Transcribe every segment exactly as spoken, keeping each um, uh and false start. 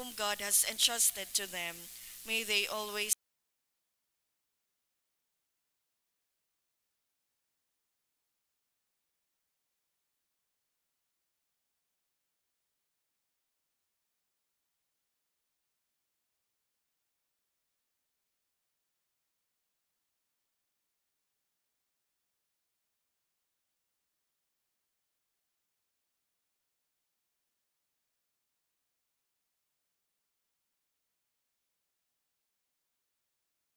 whom God has entrusted to them. May they always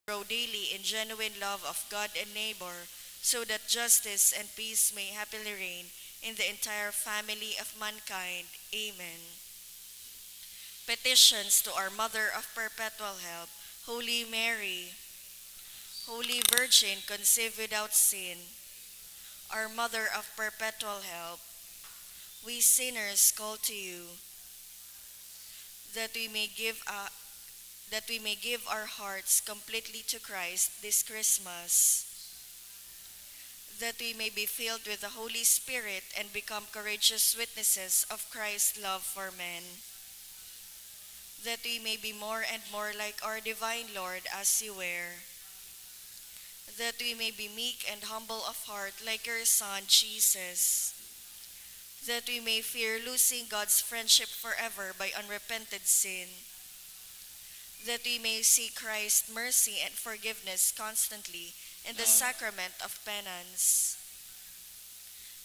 grow daily in genuine love of God and neighbor, so that justice and peace may happily reign in the entire family of mankind. Amen. Petitions to our Mother of Perpetual Help, Holy Mary, Holy Virgin conceived without sin, our Mother of Perpetual Help, we sinners call to you that we may give a, that we may give our hearts completely to Christ this Christmas, that we may be filled with the Holy Spirit and become courageous witnesses of Christ's love for men, that we may be more and more like our divine Lord as you were, that we may be meek and humble of heart like your Son, Jesus, that we may fear losing God's friendship forever by unrepented sin, that we may seek Christ's mercy and forgiveness constantly in the sacrament of penance,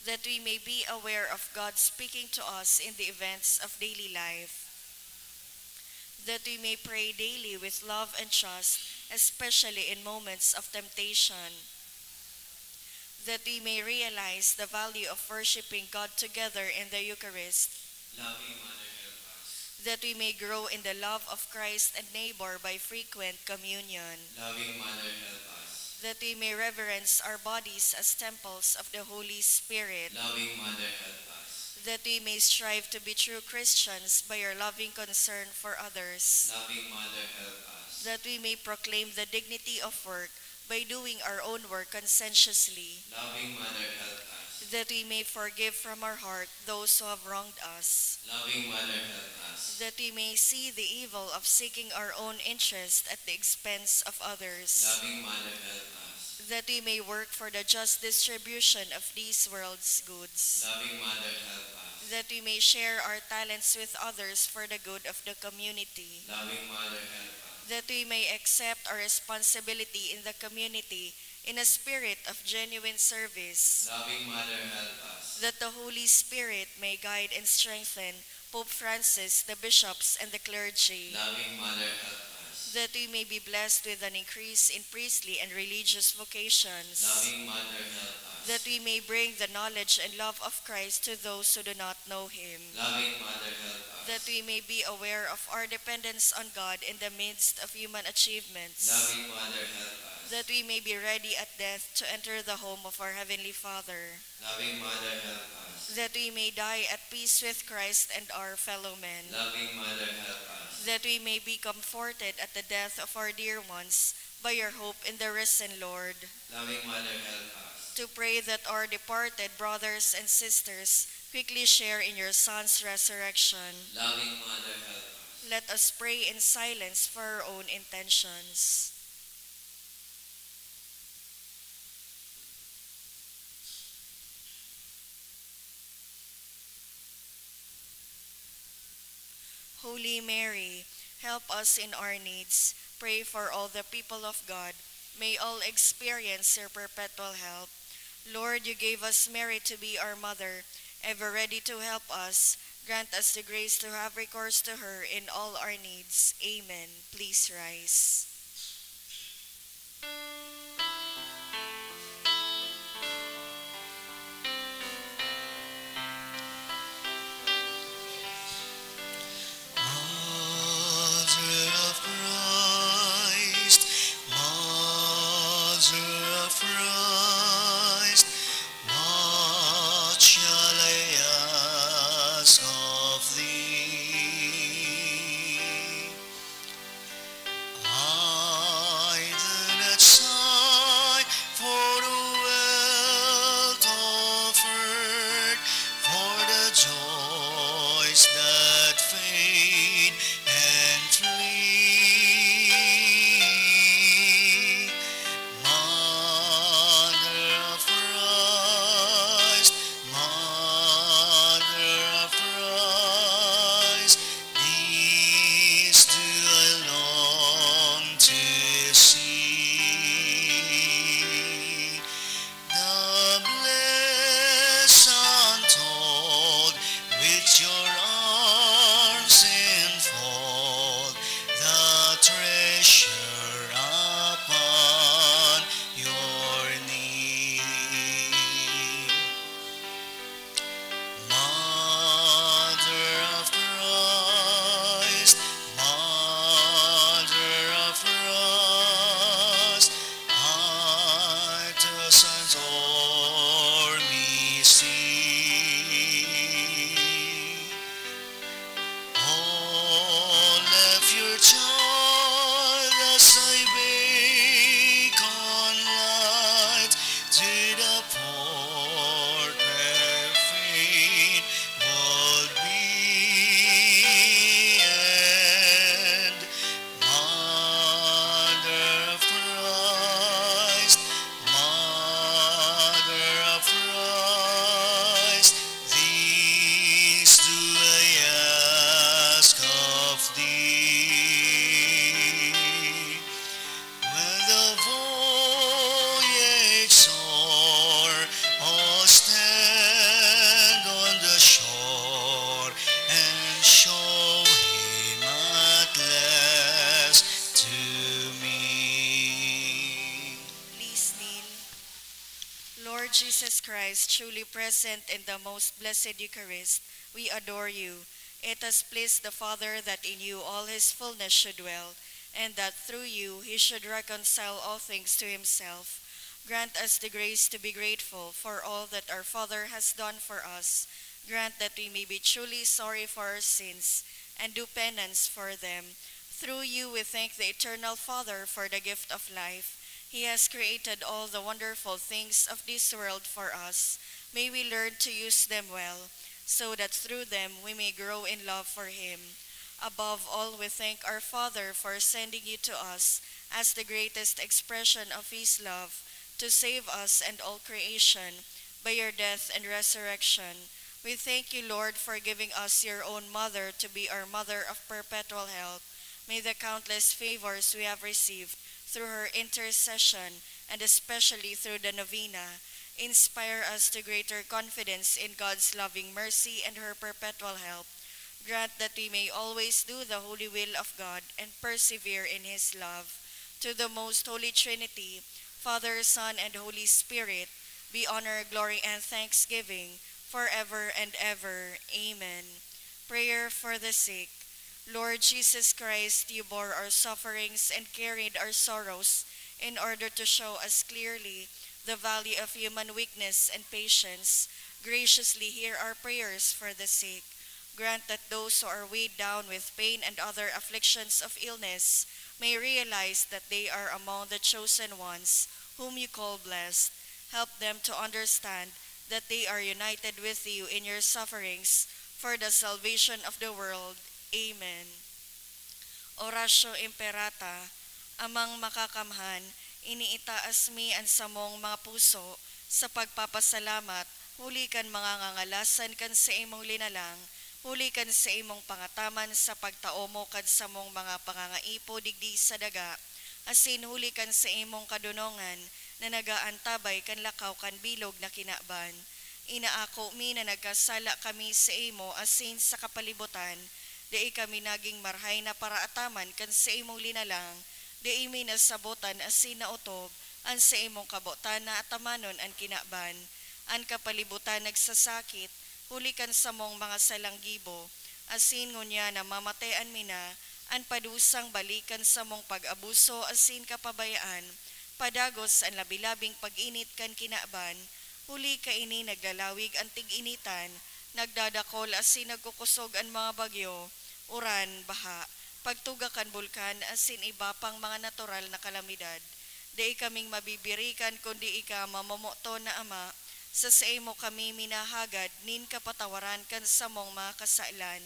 that we may be aware of God speaking to us in the events of daily life, that we may pray daily with love and trust, especially in moments of temptation, that we may realize the value of worshiping God together in the Eucharist, Loving Mother, help us. That we may grow in the love of Christ and neighbor by frequent communion, Loving Mother, help us. That we may reverence our bodies as temples of the Holy Spirit, Loving Mother, help us. That we may strive to be true Christians by our loving concern for others, Loving Mother, help us. That we may proclaim the dignity of work by doing our own work conscientiously, Loving Mother, help us. That we may forgive from our heart those who have wronged us, Loving Mother, help us. That we may see the evil of seeking our own interest at the expense of others, Loving Mother, help us. That we may work for the just distribution of this world's goods, Loving Mother, help us. That we may share our talents with others for the good of the community, Loving Mother, help us. That we may accept our responsibility in the community in a spirit of genuine service, Loving Mother, help us. That the Holy Spirit may guide and strengthen Pope Francis, the bishops, and the clergy, Loving Mother, help us. That we may be blessed with an increase in priestly and religious vocations, Loving Mother, help us. That we may bring the knowledge and love of Christ to those who do not know him, Loving Mother, help us. That we may be aware of our dependence on God in the midst of human achievements, Loving Mother, help us. That we may be ready at death to enter the home of our Heavenly Father, Loving Mother, help us. That we may die at peace with Christ and our fellow men, Loving Mother, help us. That we may be comforted at the death of our dear ones by your hope in the risen Lord, Loving Mother, help us. To pray that our departed brothers and sisters quickly share in your Son's resurrection, Loving Mother, help us. Let us pray in silence for our own intentions. Holy Mary, help us in our needs. Pray for all the people of God. May all experience your perpetual help. Lord, you gave us Mary to be our mother, ever ready to help us. Grant us the grace to have recourse to her in all our needs. Amen. Please rise. Mother of Christ, Mother of Christ, what shall I ask of thee? Jesus Christ, truly present in the most blessed Eucharist, we adore you. It has pleased the Father that in you all his fullness should dwell, and that through you he should reconcile all things to himself. Grant us the grace to be grateful for all that our Father has done for us. Grant that we may be truly sorry for our sins and do penance for them. Through you, we thank the Eternal Father for the gift of life. He has created all the wonderful things of this world for us. May we learn to use them well, so that through them we may grow in love for Him. Above all, we thank our Father for sending you to us as the greatest expression of His love to save us and all creation by your death and resurrection. We thank you, Lord, for giving us your own mother to be our mother of perpetual help. May the countless favors we have received through her intercession, and especially through the novena, inspire us to greater confidence in God's loving mercy and her perpetual help. Grant that we may always do the holy will of God and persevere in His love. To the most holy Trinity, Father, Son, and Holy Spirit, be honor, glory, and thanksgiving forever and ever. Amen. Prayer for the sick. Lord Jesus Christ, you bore our sufferings and carried our sorrows in order to show us clearly the value of human weakness and patience. Graciously hear our prayers for the sick. Grant that those who are weighed down with pain and other afflictions of illness may realize that they are among the chosen ones whom you call blessed. Help them to understand that they are united with you in your sufferings for the salvation of the world. Amen. Oratio Imperata. Amang Makakamhan, iniitaas mi an samong mga puso sa pagpapasalamat huli kan mga ngangalasan kan saimong linalang, huli kan saimong pangataman sa pagtao mo kan samong mga pangangaipo digdi sa daga, asin huli kan saimong kadonongan na nag-aantabay kan lakaw kan bilog na kinaban. Inaako mi na nagkasala kami saimo asin sa kapalibutan, dai kami nagin marahay na paraataman kan saimong linalang, dai mi nasabotan asin naotob an saimong kabotan na atamanon an kinaban. An kapalibutan nagsasakit huli kan samong mga salang gibo, asin ngunyan namamatean mi na an padusang balik kan samong pag-abuso asin kapabayaan, padagos an labi-labing pag-init kan kinaban, huli kaini naglalawig an tig-initan, nagdadakol asin nagkukosog an mga bagyo, uran, baha, pagtuga kan bulkan asin iba pang mga natural na kalamidad. Dai kaming mabibirikan kundi ika, mamomoton na Ama, sa saimo kami minahagad nin kapatawaran kan samong mga kasalan.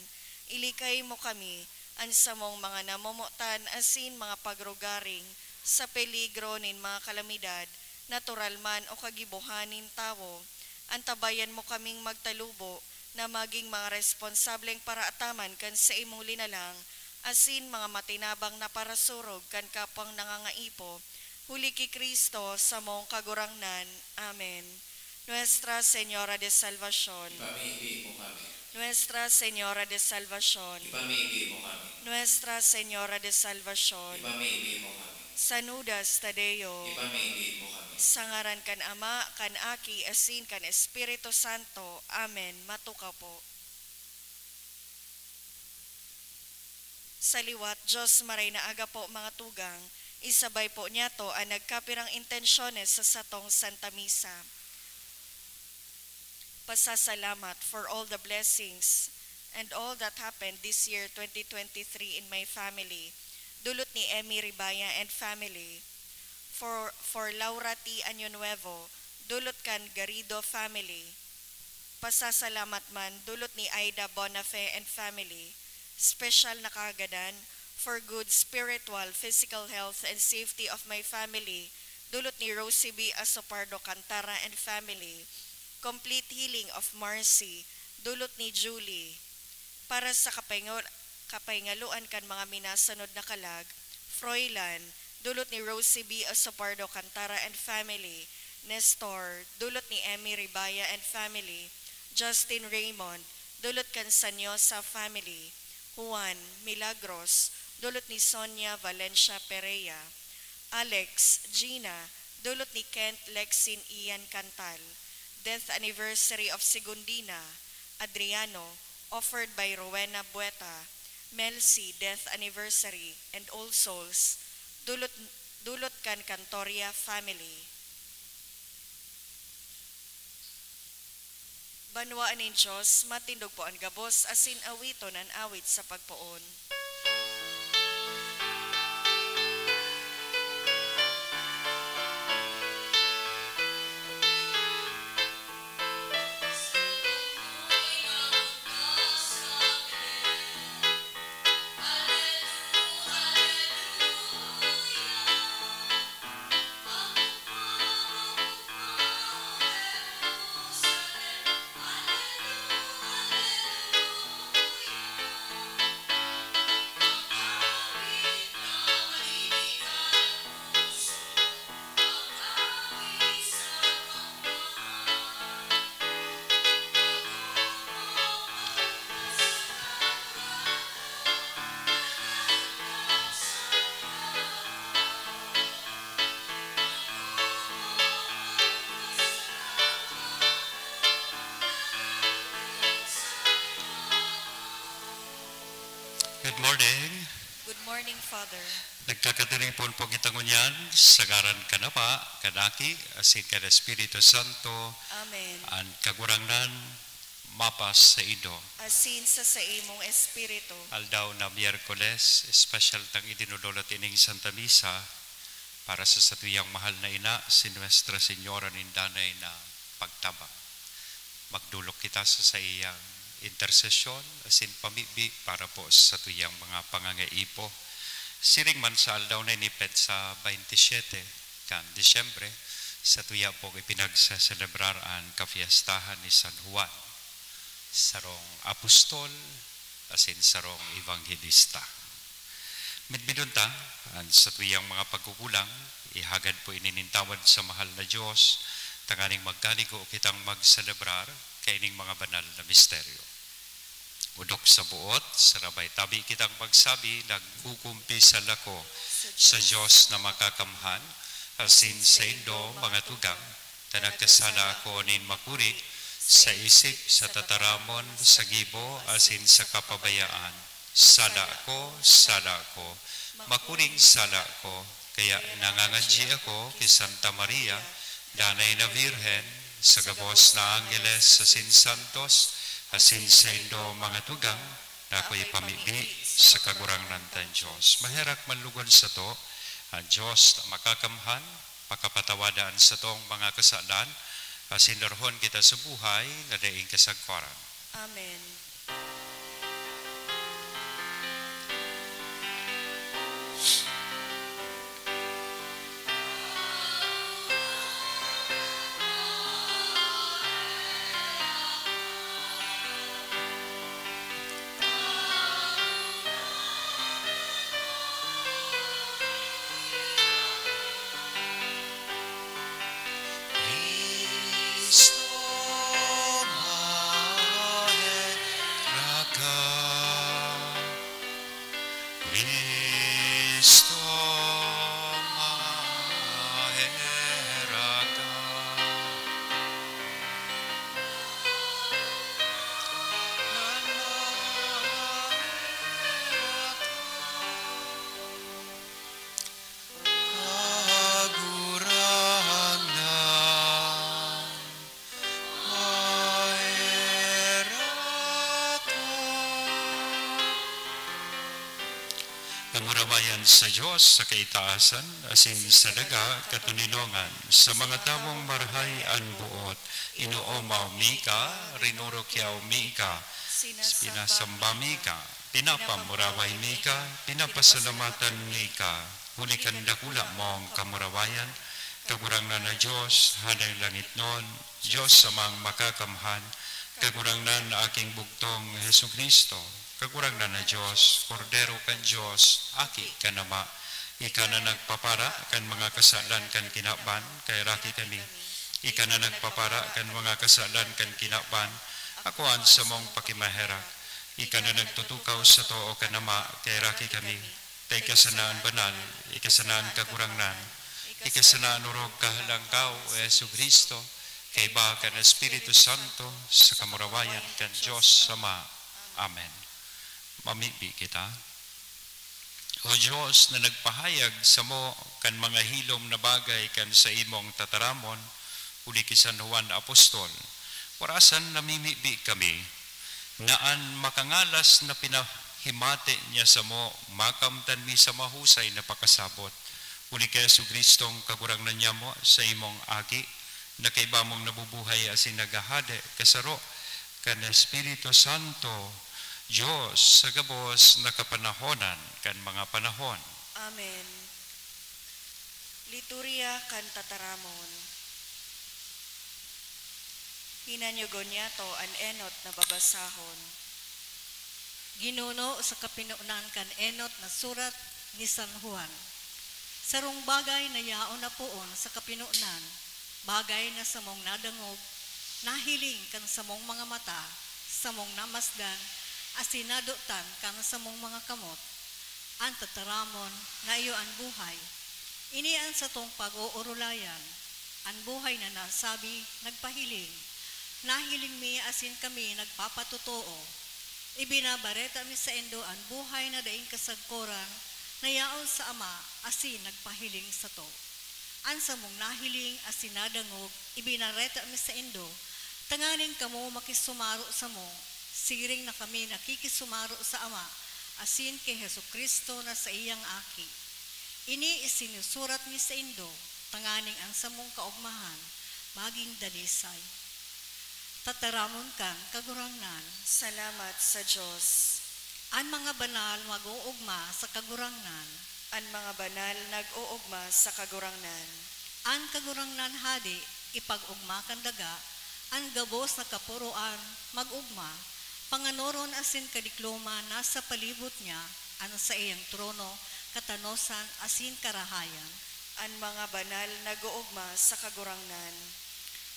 Ilikay mo kami, an samong mga namomotan asin mga pagrugaring, sa peligro nin mga kalamidad, natural man o kagibohan nin tawo. Antabayan mo kaming magtalubo na magin mga responsableng paraataman kan saimong linalang, asin mga matinabang na parasurog kan kapwang nangangaipo, huli ki Cristo, samong Kagurangnan. Amen. Nuestra Señora de Salvacion. Ipamibi mo kami. Nuestra Señora de Salvacion. Ipamibi mo kami. Nuestra Señora de Salvacion. Ipamibi mo kami. San Judas Tadeo. Ipamibi mo kami. Sa ngaran kan Ama, kan Aki, asin kan Espiritu Santo. Amen. Matukaw po. Sa liwat, Diyos, maray na aga po, mga tugang, isabay po niyato an nagkapirang intensyones sa satong Santa Misa. Pasasalamat for all the blessings and all that happened this year, twenty twenty-three, in my family. Dulot ni Emmy Ribaya and family. For, for Laura T. Año Nuevo, dulot kan Garrido family. Pasasalamat man, dulot ni Aida Bonafe and family. Special na kaagadan for good spiritual, physical health and safety of my family, dulot ni Rosie B. Asopardo Cantara and family. Complete healing of Marcy, dulot ni Julie. Para sa kapaingo-, kapaingaloan kan mga minasanod na kalag, Froilan, dulot ni Rosie B. Asopardo Cantara and family. Nestor, dulot ni Emmy Ribaya and family. Justin Raymond, dulot kan Sanyosa family. Juan, Milagros, dulot ni Sonia Valencia Perea. Alex, Gina, dulot ni Kent Lexin Ian Cantal. Death anniversary of Segundina Adriano, offered by Rowena Bueta, Melcy, death anniversary, and All Souls, dulot, dulot kan Cantoria family. Banwaan nin Dios, matindog po an gabos, asin awiton an awit sa pagpoon. Good morning. Good morning, Father. Nagkakatiripon po kita ngunyan sa ngaran kan Ama, kan Aki, asin kan Espiritu Santo. Amen. An Kagurangnan mapasaindo. Asin sa saimong espiritu. Aldaw na Miyerkules, espesyal tang idinudulot ining Santa Misa para sa satuyang mahal na ina, si Nuestra Señora nin Danay na Pagtabang. Magdolok kita sa saiyang intersesyon asin pamibi para po sa satuyang mga pangangaipo. Siring man sa aldaw na ini, petsa baynte siyete kan Disyembre, satuya pong ipinagseselebrar an kafiestahan ni San Juan, sarong apostol asin sarong ebanghelista. Midbidon ta an satuyang mga pagkukulang, ihagad po ini nin tawad sa mahal na Dios, tanganing magkaligo kitang magselebrar kaining mga banal na misteryo. Odok sa boot, sarabay tabi kitang magsabi, "Nagkukumpisal ako sa Dios na Makakamhan, asin saindo, mga tugang, ta nagkasala ako nin makuri sa isip, sa tataramon, sa gibo, asin sa kapabayaan. Sala ko, sala ko, makuring sala ko." Kaya nangangadyi ako ki Santa Maria, Danay na Birhen, sa gabos na anggeles asin santos, asin saindo, mga tugang, na ako ipamibi sa Kagurangnan tang Dios. Maherak man lugod sato an Dios na Makakamhan, pakapatawada an satong mga kasalan, asin darahon kita sa buhay na daing kasagkoran. Amen. Cristo, maherak ka. Cristo, maherak ka. Kagurangnan, maherak ka. Pangurawayan sa Dios sa kaitaasan, asin sa daga katoninongan, sa mga tawong marahay an boot, inoomaw mi ka, rinurukyaw mi ka, pinasamba mi ka, pinapamuraway mi ka, pinapasalamatan mi ka, huli kan dakula mong kamurawayan, Kagurangnan na Dios, Hadang langitnon, Dios Amang Makakamhan, Kagurangnan na Aking Bugtong, Jesu-Cristo, Kagurangnan na Dios, Kordero kan Dios, Aki kan Ama, ika na nagpapara kan mga kasalan kan kinaban, kaheraki kami. Ika na nagpapara kan mga kasalan kan kinaban, akoan samong pakimaherak. Ika na nagtutukaw sa too kan Ama, kaheraki kami. Ta ika sana an banal, ika sana an kagurangnan, ika sana an orog kahalangkaw, o Jesu-Cristo, Kaiba kan Espiritu Santo, sa kamurawayan kan Dios Ama. Amen. Mamibi kita. O Dios, na nagpahayag samo kan mga hilom na bagay kan saimong tataramon, huli ki San Juan Apostol, parasan namimibi kami na an makangalas na pinahimati niya samo makamtan mi sa mahusay na pakasabot. Huli ki Jesu-Cristong Kagurangnan niamo, saimong Aki, na kaiba mong nabubuhay asin naghahade kasaro kan Espiritu Santo, Dios sa gabos na kapanahonan kan mga panahon. Amen. Liturya kan Tataramon. Hinanyogon niyato an enot na babasahon. Ginuno sa kapinonan kan enot na surat ni San Juan. Sarong bagay na yaon na poon sa kapinonan, bagay na samong nadangog, nahiling kan samong mga mata, samong namasdan, asin nadotan kan samong mga kamot. An tataramon na iyo an buhay. Ini an satong pag-oorolayan. An buhay na nasabi, nagpahiling. Nahiling mi asin kami nagpapatotoo. Ibinabareta mi saindo an buhay na daing kasagkoran na yaon sa Ama asin nagpahiling sato. An samong nahiling asin nadangog, ibinareta mi saindo, tanganing kamo makisumaro samo, siring na kami nakikisumaro sa Ama asin ki Jesu-Cristo na saiyang Aki. Ini isinusurat mi saindo, tanganing an samong kaogmahan magin dalisay. Tataramon kan Kagurangnan. Salamat sa Dios. An mga banal mag-oogma sa Kagurangnan. An mga banal nag-oogma sa Kagurangnan. An Kagurangnan Hade, ipag-ogma kan daga, an gabos na kapuroan, mag-ogma, panganoron asin kadikloman nasa palibot niya, an saiyang trono, katanosan asin karahayan. An mga banal nag-oogma sa Kagurangnan.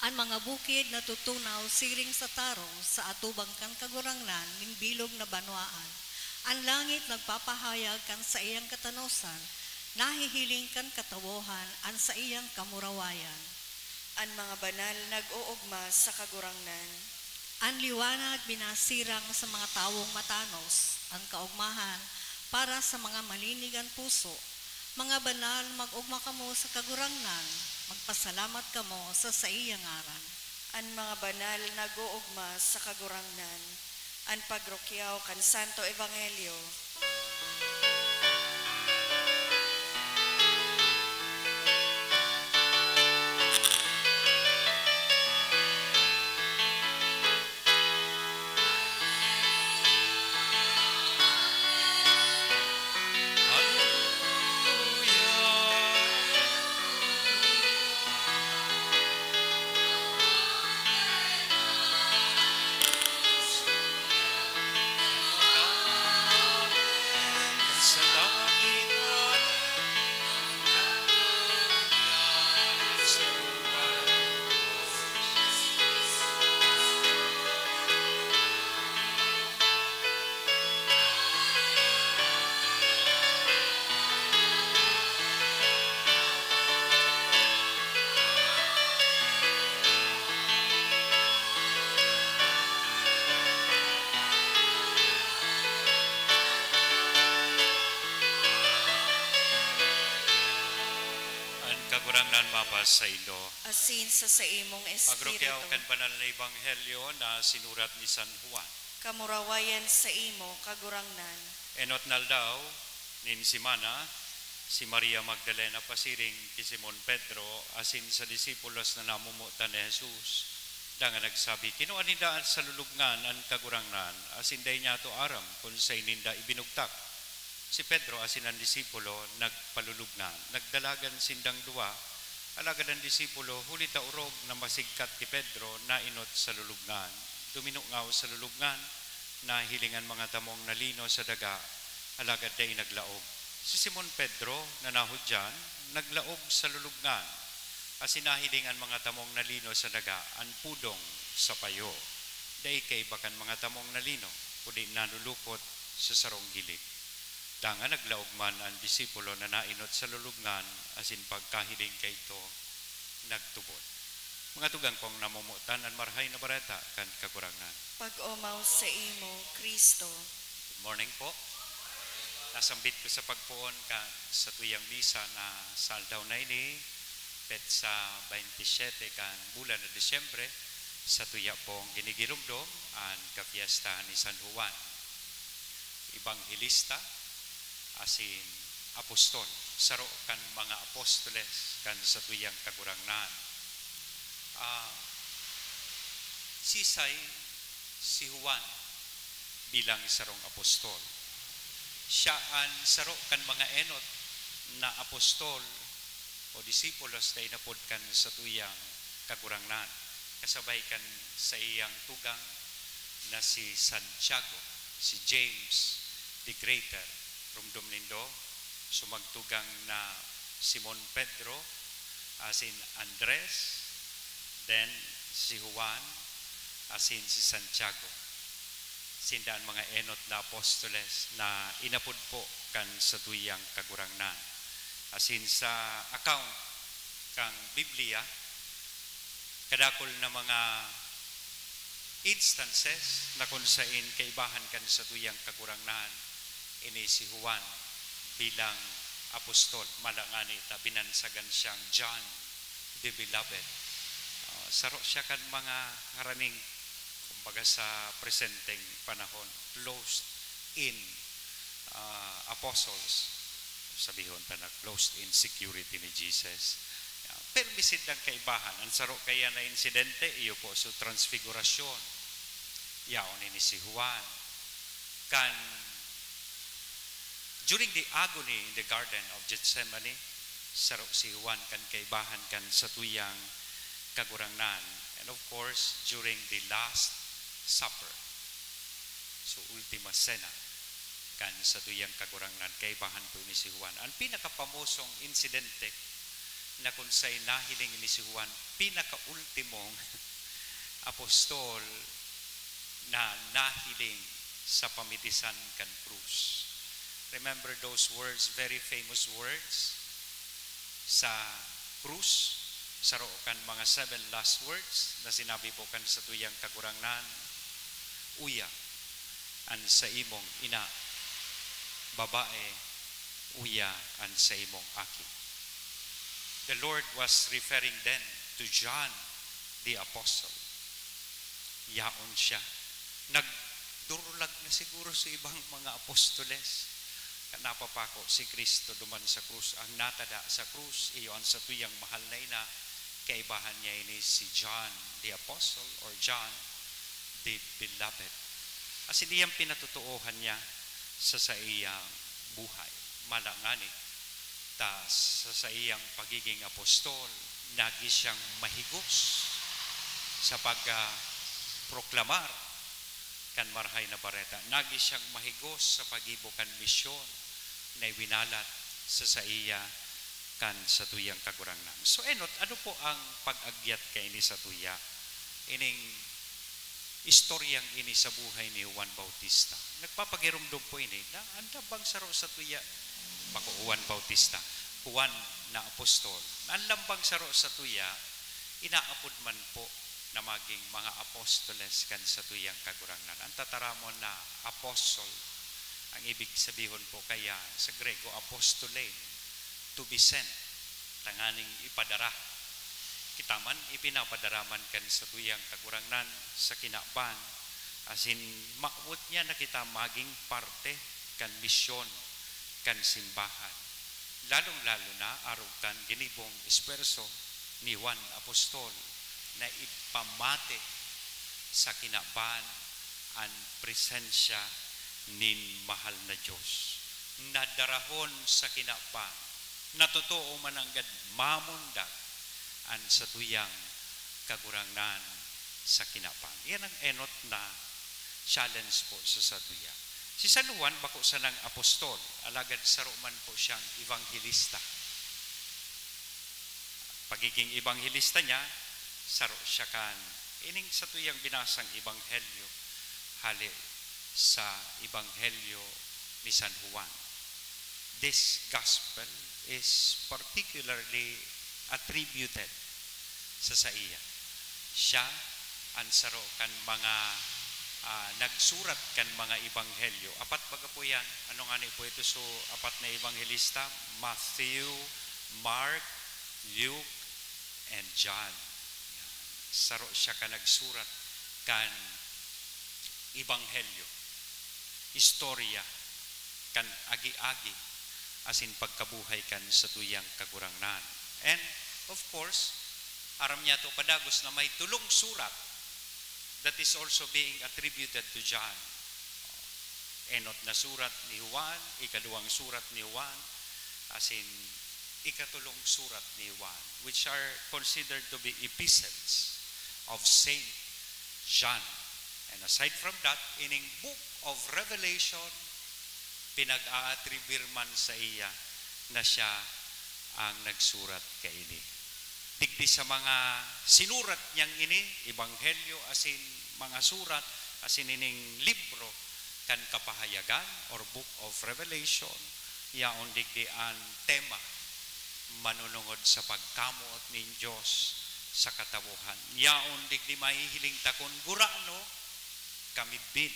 An mga bukid natutunaw siring sa tarong sa atubang kan Kagurangnan nin bilog na banwaan. An langit nagpapahayag kan saiyang katanosan, nahihiling kan katawohan an saiyang kamurawayan. An mga banal nag-oogma sa Kagurangnan. An liwanag binasirang sa mga tawong matanos, an kaogmahan para sa mga malinig an puso. Mga banal, mag-ogma kamo sa Kagurangnan, magpasalamat kamo sa saiyang ngaran. An mga banal nag-oogma sa Kagurangnan. An pagrukyaw kan Santo Ebanghelyo. An Kagurangnan mapasaindo. Asin sa saimong espiritu. Pagrukyaw kan banal na ebanghelyo na sinurat ni San Juan. Kamurawayan saimo, Kagurangnan. Enot na aldaw nin semana, si Maria Magdalena pasiring ki Simon Pedro asin sa disipulos na namomotan ni Jesus, dangan nagsabi, "Kinua ninda sa lulubngan an Kagurangnan, asin dai niyato aram kun saen ninda ibinugtak." Si Pedro asin an disipulo nagpalulubngan. Nagdalagan sindang duwa, alagad an disipulo, huli ta orog na masigkat ki Pedro, naenot sa lulubngan. Duminungaw sa lulubngan, nahiling an mga tamong na lino sa daga, alagad dai naglaog. Si Simon Pedro, na nahudyan, naglaog sa lulubngan, asin nahiling an mga tamong na lino sa daga, an pudong sa payo. Dai kaiba kan mga tamong na lino, kundi nanulupot sa sarong gilid. Dangan naglaog man an disipulo na naenot sa lulubngan, asin pagkahiling kaidto, nagtubod. Mga tugang kong namomotan, an Marahay na Bareta kan Kagurangnan. Pag-omaw saimo, Cristo. Good morning po. Nasambit ko sa pagpoon kan satuyang misa na sa aldaw na ini, petsa baynte siyete kan bulan na Disyembre, satuya pong ginigiromdom an kapiestahan ni San Juan, ebanghelista asin apostol, saro kan mga apostoles kan satuyang Kagurangnan. Ah, sisay si Juan bilang sarong apostol? Siya an saro kan mga enot na apostol o disipulos na inapod kan satuyang Kagurangnan, kasabay kan saiyang tugang na si Santiago, si James the Greater, rumdom nindo, sumagtugang na Simon Pedro, asin Andres, then si Juan, asin si Santiago. Sinda an mga enot na apostoles na inapod po kan satuyang Kagurangnan. Asin sa account kan Biblia, kadakul na mga instances na kun sain kaibahan kan satuyang Kagurangnan ini si Juan bilang apostol. Mala ngani ta binansagan siyang John the Beloved. Ah, saro siya kan mga ngaraning, kumbaga, sa presenteng panahon, closed in, ah, apostles. Sabihon ta na closed in security ni Jesus. Yan. Pero may sindang kaibahan. Ang saro kaya na insidente, iyo po sa Transfigurasyon. Yaon ini si Juan. Kan, during the agony in the Garden of Gethsemane, saro si Juan kan kaibahan kan satuyang Kagurangnan. And of course, during the Last Supper. So, Ultima Cena kan satuyang Kagurangnan, kaibahan po ini si Juan. Ang pinakapamosong insidente na kun sain nahiling ini si Juan, pinakaultimong apostol na nahiling sa pamitisan kan krus. Remember those words, very famous words? Sa krus, saro kan mga seven last words na sinabi po kan satuyang Kagurangnan, "Uya an saimong ina, babae, uya an saimong aki." The Lord was referring then to John the Apostle. Yaon siya. Nagdurlag na siguro sa ibang mga apostoles. Kan napapako si Cristo duman sa krus. Ang natada sa krus, iyo an satuyang mahal na ina. Kaibahan niya ini si John the Apostle or John the Beloved. Asin iyang pinatotoohan niya sa saiyang buhay. Mala ngani, ta sa saiyang pagiging apostol, nagi siyang mahigos sa pag, ah, proklamar kan Marahay na Bareta. Nagi siyang mahigos sa paggibo kan misyon na iwinalat sa saiya kan satuyang Kagurangnan. So, enot, ano po ang pag-agyat kaini satuya? Ining istoryang ini sa buhay ni Juan Bautista. Nagpapagiromdom po ini na an lambang saro satuya, bako Juan Bautista, Juan na apostol, na an lambang saro satuya, inaapod man po na maging mga apostoles kan satuyang Kagurangnan. An tataramon na apostol, ang ibig sabihon po kaya sa Grego, apostole, to be sent, tanganing ipadara. Kita man, ipinapadara man kan satuyang Kagurangnan sa kinaban, asin mawot niya na kita magin parte kan misyon kan simbahan, lalong-lalo na arog kan ginibong esfuerso ni Juan Apostol na ipamati sa kinaban an presensya nin mahal na Dios. Nadarahon sa kinaban, na totoo man nanggad mamundag an satuyang Kagurangnan sa kinaban. Iyan ang enot na challenge po sa satuya. Si San Juan bako sanang apostol, alagad saro man po siyang ebanghelista. Pagiging ebanghelista niya, saro siya kan ining satuyang binasang ebanghelyo, hale sa ebanghelyo ni San Juan. This gospel is particularly attributed sa saiya. Siya an saro kan mga, ah, nagsurat kan mga ebanghelyo. Apat baga po yan. Ano ngani po ito? So, apat na ebanghelista, Matthew, Mark, Luke, and John. Yan. Saro siya ka nagsurat kan ebanghelyo, istorya kan agi-agi asin pagkabuhay kan satuyang Kagurangnan. And, of course, aram niyato padagos na may tolong surat that is also being attributed to John. Enot na surat ni Juan, ikaduwang surat ni Juan, asin ikatolong surat ni Juan, which are considered to be epistles of Saint John. And aside from that, ining Book of Revelation, pinag-aatribir man saiya na siya ang nagsurat kaini. Digdi sa mga sinurat niyang ini, ebanghelyo asin mga surat asin ining libro kan Kapahayagan or Book of Revelation, yaon digdi an tema, manunungod sa pagkamoot nin Dios sa katawohan. Yaon digdi mahihiling ta kun gurano kamidbid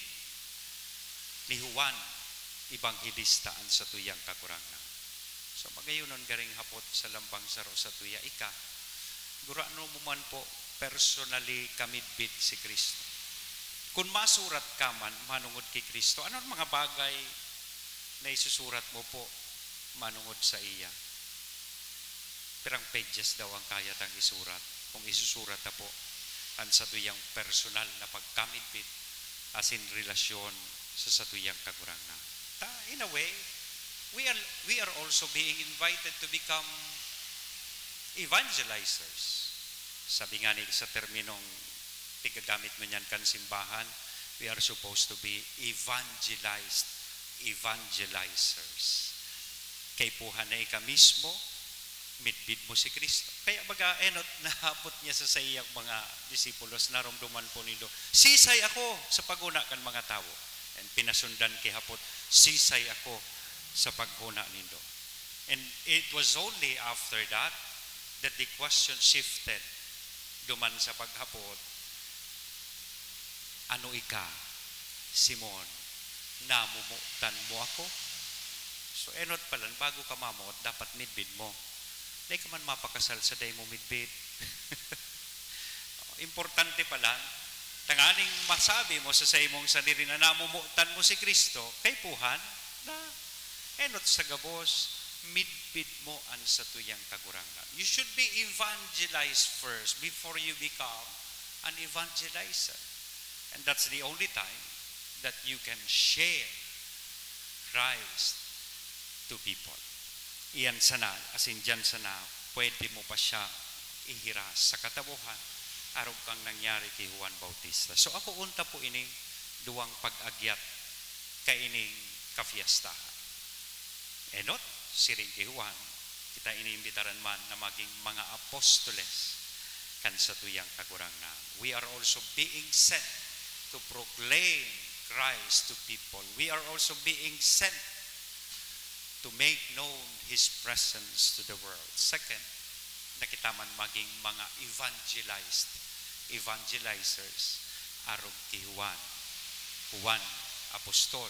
ni Juan Ebanghelista an satuyang Kagurangnan. So, magayonon garing hapot sa lambang saro satuya, ika, gurano mo man po personally kamidbid si Cristo? Kun masurat ka man manungod ki Cristo, ano an mga bagay na isusurat mo po manungod saiya? Pirang pages daw ang kaya tang isurat kung isusurat ta po an satuyang personal na pagkamidbid asin relasyon sa satuyang Kagurangnan? Ta, in a way, we are, we are also being invited to become evangelizers. Sabi ngani sa terminong pigagamit ngunyan kan simbahan, we are supposed to be evangelized, evangelizers. Kaipuhan na ika mismo, midbid mo si Cristo. Kaya baga, enot na hapot niya sa saiyang mga disipulos, naromdoman po nindo, "Sisay ako sa paghona kan mga tawo?" And pinasundan ki hapot, "Sisay ako sa paghona nindo?" And it was only after that that the question shifted duman sa paghapot, "Ano ika, Simon? Namomotan mo ako?" So, enot palan, bago ka mamoot, dapat midbid mo. Dai ka man mapakasal sa dai mo midbid. Importante palan, tanganing masabi mo sa saimong sadiri na namomotan mo si Cristo, kaipuhan na enot sa gabos, midbid mo an satuyang Kagurangnan. You should be evangelized first before you become an evangelizer. And that's the only time that you can share Christ to people. Iyan sana, asin diyan sana, pwede mo pa siya ihiras sa katawohan, arog kang nangyari ki Juan Bautista. So, ako unta po ining duwang pag-agyat kaining kafiestahan. Enot, siring ki Juan, kita iniimbitaran man na maging mga apostoles kan satuyang Kagurangnan. We are also being sent to proclaim Christ to people. We are also being sent to make known His presence to the world. Second, na kita man maging mga evangelized, evangelizers, arog ki Juan. Juan, apostol,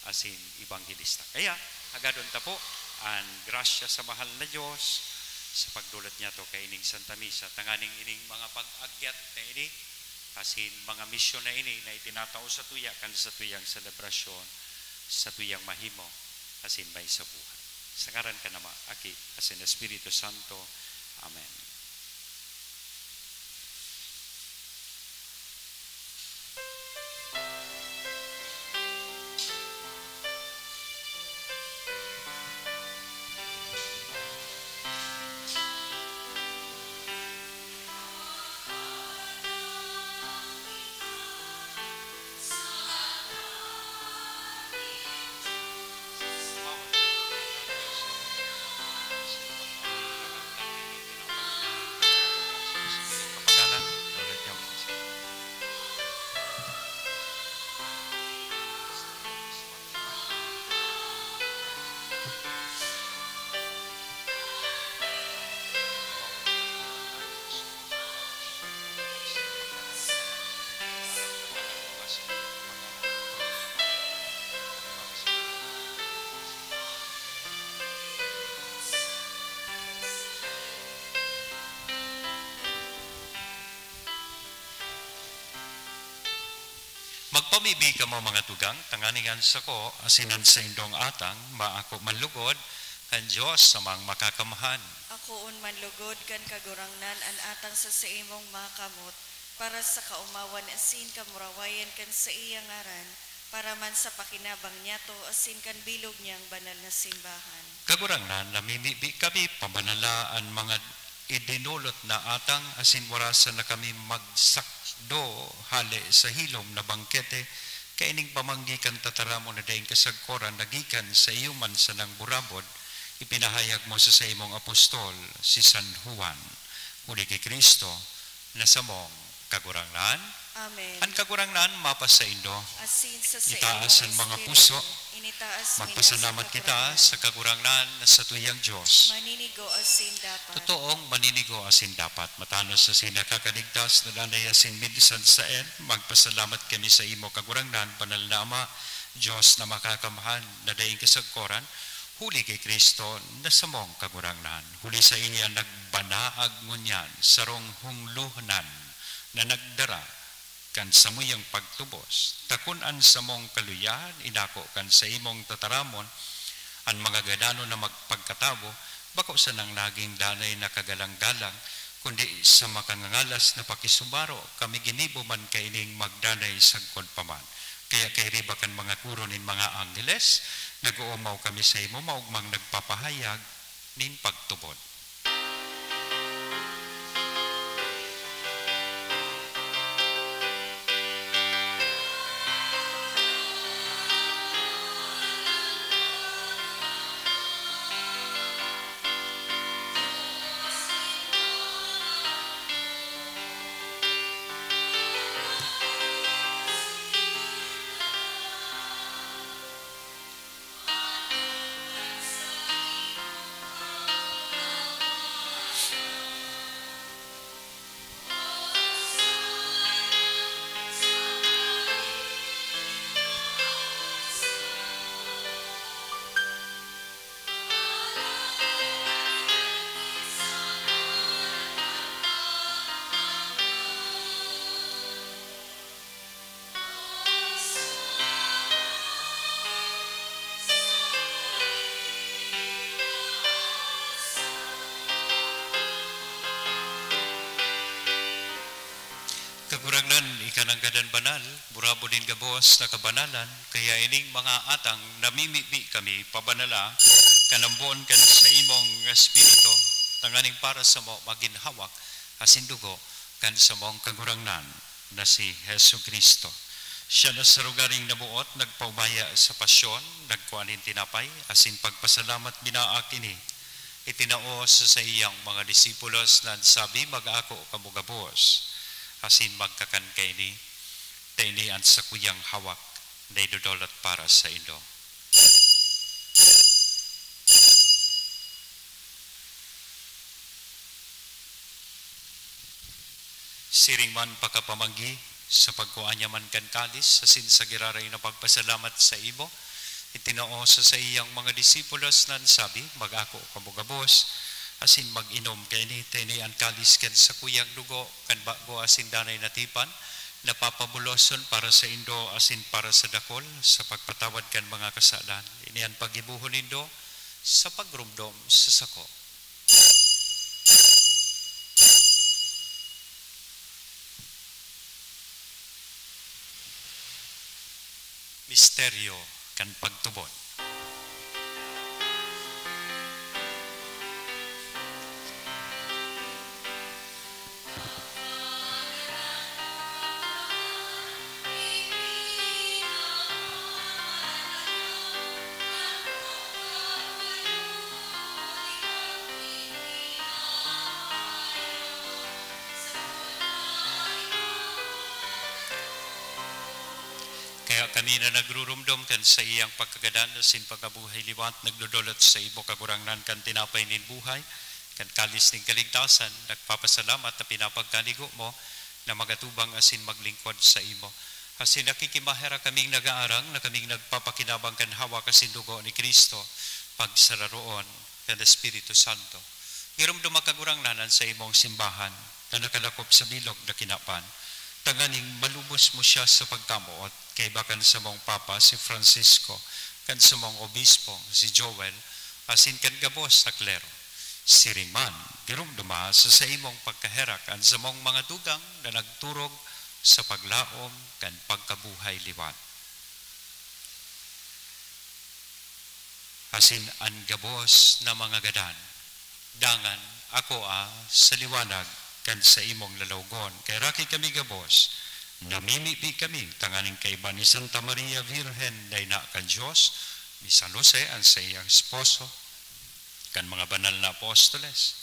asin ebanghelista. Kaya, hagadon ta po an grasya sa mahal na Dios sa pagdulot niyato kaining Santa Misa, tanganing ining mga pag-agyat na ini, asin mga misyon na ini na itinatao sa tuya kan sa tuyang selebrasyon, sa tuyang mahimo, asin may sabuhan. Sa ngaran kan Ama, Aki, asin Espiritu Santo. Amen. Bibi kamo, mga tugang, tanganing an sako asin an saindong atang maako man lugod kan Dios na Amang Makakamhan. Akoon man lugod kan Kagurangnan an atang sa saimong makamot, para sa kaomawan asin kamurawayan kan saiyang ngaran, para man sa pakinabang niyato asin kan bilog niyang banal na simbahan. Kagurangnan, namimibi kami, pabanala an mga idinolot na atang asin warasan na kami magsakdo hale sa hilom na bangkete, kaining pamanggi kan tataramon na daing kasagkoran na gikan sa iyo man sanang burabod, ipinahayag mo sa saimong apostol, si San Juan. Huli ki Cristo, na samong Kagurangnan. Amen. An Kagurangnan mapasaindo. Asin sa saimong Itaas an mga espiritu, puso. Initaas mi na sa Magpasalamat kita Kagurangnan. Sa Kagurangnan na satuyang Dios. Maninigo asin dapat. Totoong maninigo asin dapat. Matanos asin nakakaligtas na danay asin minsan saen, magpasalamat kami sa imo, Kagurangnan, Banal na Ama, Dios na Makakamhan, na daing kasagkoran, huli ki Cristo na samong Kagurangnan. Huli sa ini an nagbanaag ngunyan, sarong hunglohanan na nagdara kan samuyang pagtubos, ta kun an samong kaluyahan inako kan saimong tataramon, an mga gadanon na magpagkatawo, bako sanang naging danay na kagalang-galang, kundi sa makangangalas na pakisumaro, kami ginibo man kaining magdanay sagkod pa man. Kaya kairiba kan mga koro nin mga angheles, nag-oomaw kami sa imo, maogmang nagpapahayag nin pagtubod. Kagurangnan, ika nanggad an banal, burabod nin gabos na kabanalan, kaya ining mga atang namimibi kami pabanala kan ambon kan saimong Espiritu, tanganing para samo magin hawak asin dugo kan samong Kagurangnan na si Jesu-Cristo. Siya na sa lugaring naboot, nagpaubaya sa pasyon, nagkua nin tinapay, asin pagpasalamat binaak ini, itinao sa saiyang mga disipulos na nagsabi, "Mag-ako kamo gabos, asin magkakan kaini, ta ini an sakuyang hawak na idodolot para saindo." Siring man pakapamanggi, sa pagkua niya man kan kalis, asin sa giraray na pagpasalamat sa imo, itinao sa saiyang mga disipulos na nagsabi, "Mag-ako kamo gabos, asin mag-inom kaini, ta ini an kalis kan sakuyang dugo, kan bago asin danay na tipan, na papabuloson para saindo asin para sa dakol, sa pagpatawad kan mga kasalan. Ini an paggibohon nindo sa pagromdom sa sako." Misteryo kan pagtubod. Kaya kami na nagrurumdom kan saiyang pagkagadan asin pagkabuhay liwat, nagdodolot sa imo, Kagurangnan, kan tinapay nin buhay, kan kalis nin kaligtasan, nagpapasalamat na pinapagkanigo mo na magatubang asin maglingkod sa imo. Asin nakikimaherak kaming nagaarang na kaming nagpapakinabang kan hawak asin dugo ni Cristo, pagsararoon kan Espiritu Santo. Giromdoma, Kagurangnan, an saimong simbahan na nakalakop sa bilog na kinaban, tanganing malubos mo siya sa pagkamoot. kaiba kan samong Papa, si Francisco, kan samong Obispo, si Joel, asin kan gabos na klero. Siring man, giromdoma sa saimong pagkaherak an samong mga tugang na nagturog sa paglaom kan pagkabuhay liwat. Asin an gabos na mga gadan, dangan akoa sa liwanag kan saimong lalawgon. Kay raki kami gabos, namimibi kami tanganing kaiba ni Santa Maria Virgen na ina kan Dios, ni San Jose an saiyang esposo, kan mga banal na apostoles,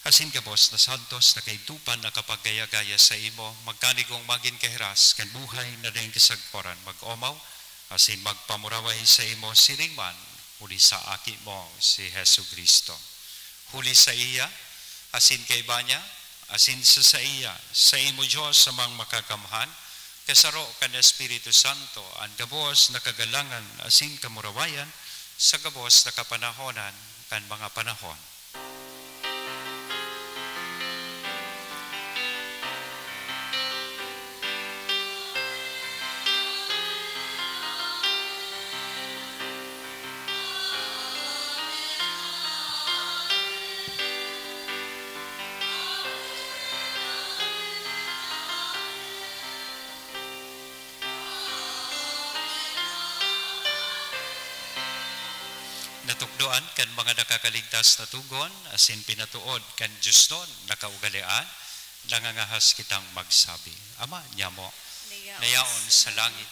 asin gabos na santos na kaidto pa nakapaggaya-gaya saimo, magkanigong magin kahiras kan buhay na daing kasagkoran, mag-omaw asin magpamuraway saimo siring man huli sa Aki mo, si Jesu-Cristo. Huli saiya, asin kaiba niya, asin sa saiya, saimo, Dios Amang Makakamhan, kasaro kan Espiritu Santo, an gabos na kagalangan asin kamurawayan sa gabos na kapanahonan kan mga panahon. Natukdoan kan mga nakakaligtas na tugon, asin pinatuod kan diosnon na kaugalean, nangangahas kitang magsabi, Ama niamo, nayaon sa langit,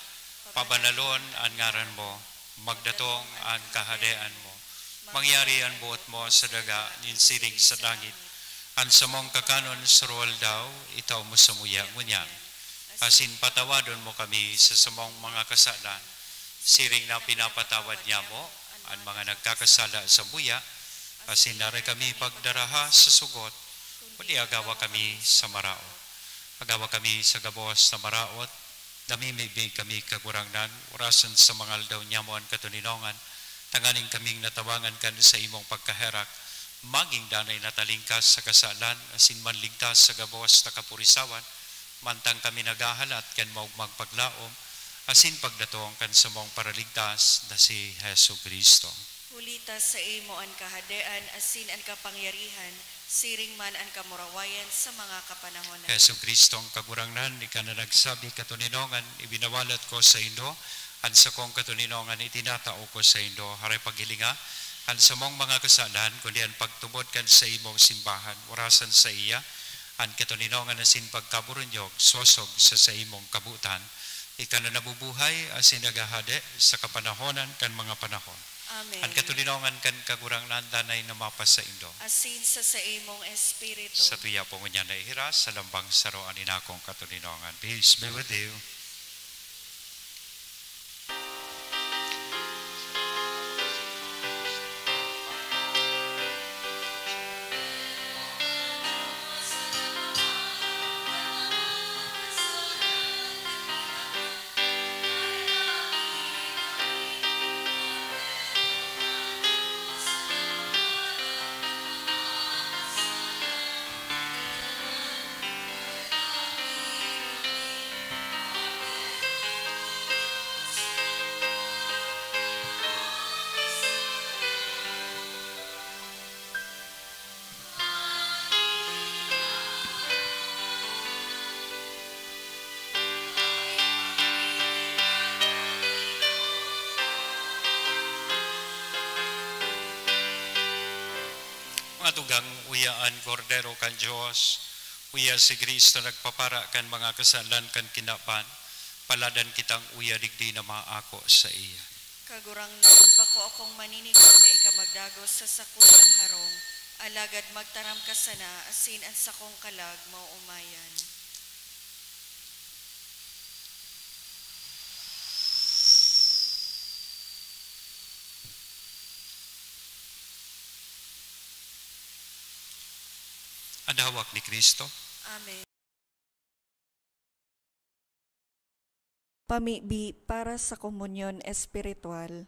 pabanalon an ngaran mo, magdatong an Kahadean mo, mangyari an boot mo sa daga nin siring sa langit. An samong kakanon sa aroaldaw, itao mo samuya ngunyan. Asin patawadon mo kami sa samong mga kasalan, siring na pinapatawad niamo an mga nagkakasala samuya, asin dai kami pagdaraha sa sugot, kundi agawa kami sa maraot. Agawa kami sa gabos na maraot, namimibi kami, Kagurangnan, orasan sa mga aldaw niamo an katoninongan, tanganing kaming natabangan kan saimong pagkaherak, magin danay na talingkas sa kasalan, asin manligtas sa gabos na kapurisawan, mantang kami naghahalat kan maogmang paglaom asin pagdatong kan samong Paraligtas na si Jesu-Cristo. Huli ta saimo an kahadean asin an kapangyarihan, siring man an kamurawayan sa mga kapanahonan. Jesu-Cristong Kagurangnan, ika na nagsabi, "Katoninongan, ibinawalat ko saindo, an sakong katoninongan itinatao ko saindo." Haray paghilinga an samong mga kasalan, kundi an pagtubod kan saimong simbahan, orasan saiya an katoninongan asin pagkaburunyog, sosog sa saimong kabotan. Ika na nabubuhay asin naghahade sa kapanahonan kan mga panahon. Amen. An katoninongan kan Kagurangnan danay na mapasaindo. Asin sa saimong espiritu. Satuya po ngunyan naihiras sa lambang saro an inakong katoninongan. Peace be with you. Mga tugang, uya an Kordero kan Dios, uya si Cristo nagpapara kan mga kasalan kan kinaban, paladan kitang uya digdi na maako saiya. Kagurangnan, bako akong maninigod na ika magdagos sa sakuyang harong, alagad magtaram ka sana asin an sakong kalag maoomayan. An hawak ni Cristo. Amen. Pamibi para sa komunyon espiritual.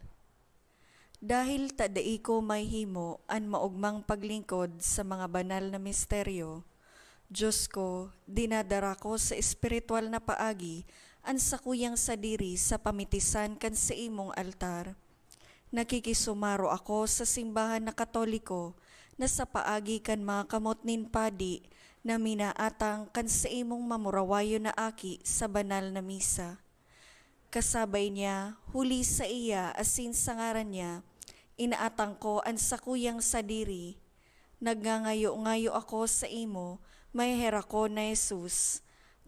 Dahil ta dai ko mahimo an maogmang paglingkod sa mga banal na misteryo, Diyos ko, dinadara ko sa espiritual na paagi an sakuyang sadiri sa pamitisan kan saimong altar. Nakikisumaro ako sa simbahan na Katoliko na sa paagi kan mga kamot nin padi na minaatang kan saimong mamurawayon na aki sa banal na misa. Kasabay niya, huli sa iya asin sa ngaran niya, inaatang ko an sakuyang sadiri. Nagngangayo-ngayo ako saimo, maheherakon na Jesus.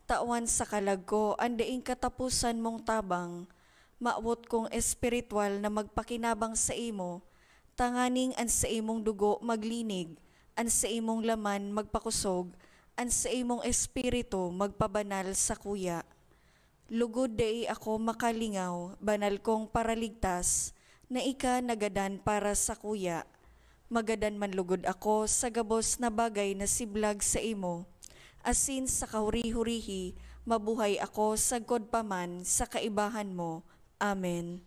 Tawan sa kalag ko an daing kataposan mong tabang. Mawot kong espiritual na magpakinabang saimo, tanganing an saimong dugo maglinig, an saimong laman magpakosog, an saimong espiritu magpabanal sakuya. Lugod dai ako makalingaw, banal kong Paraligtas, na ika nagadan para sakuya. Magadan man lugod ako sa gabos na bagay na siblag saimo, asin sa kahuri-hurihi, mabuhay ako sagkod pa man sa kaibahan mo. Amen.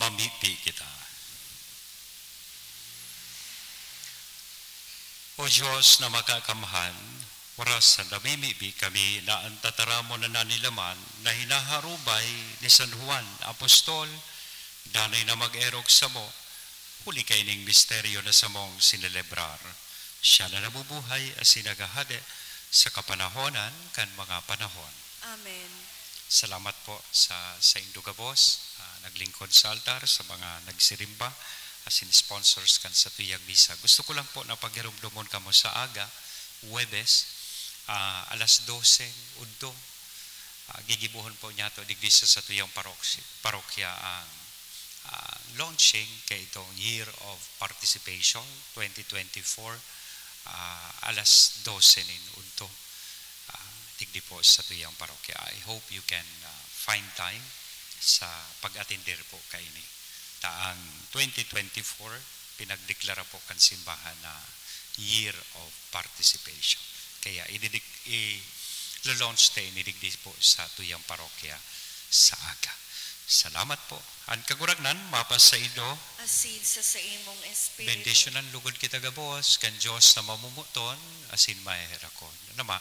Mamibi kita. O Diyos na makakamhan, oras na namimibi kami na an tataramon na nanilaman na hinaharubay ni San Juan Apostol, danay na mag-erok samo, huli kaining misteryo na samong sinelebrar. Siya na nabubuhay asin naghahade sa kapanahonan kan mga panahon. Amen. Salamat po sa saindo gabos, ah, naglingkod sa altar, sa mga nagsirimba, asin sponsors kan satuyang misa. Gusto ko lang po na pagirumdomon kamo sa aga, Huwebes, ah, alas dose, udto. Ah, gigibohon po niyato digdi sa satuyang paroksi-, parokya ang, ah, launching kaitong Year of Participation twenty twenty-four, ah, alas dose nin udto. Ah, digdi po sa satuyang parokya. I hope you can, ah, find time sa pag-atender po kaini. Ta ang twenty twenty-four, pinagdeklara po kan simbahan na Year of Participation. Kaya ididik-, i-launch ta ini digdi po sa satuyang parokya sa aga. Salamat po. An Kagurangnan mapasaindo. Asin sa saimong espiritu. Bendisyonan lugod kita gabos kan Dios na mamomoton asin maheherakon, an Ama,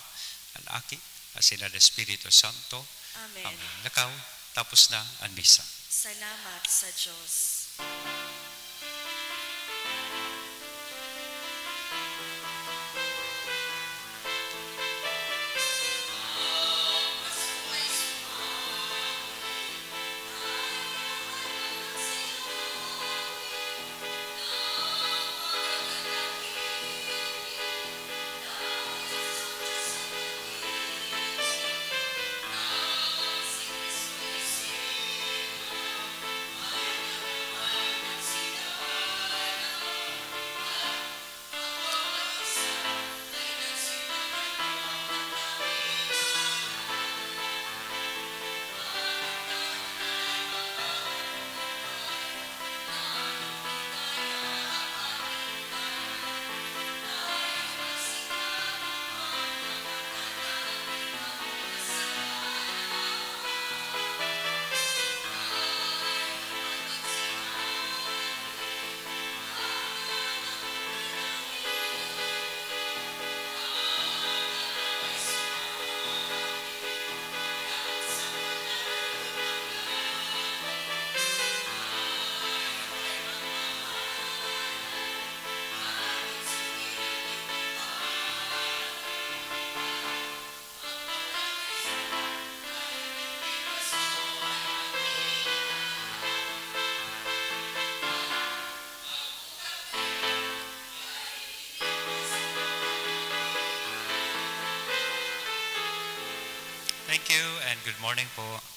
an Aki, asin an Espiritu Santo. Amen. Amen. Lakaw, tapos na an misa. Salamat sa Dios. Thank you and good morning po.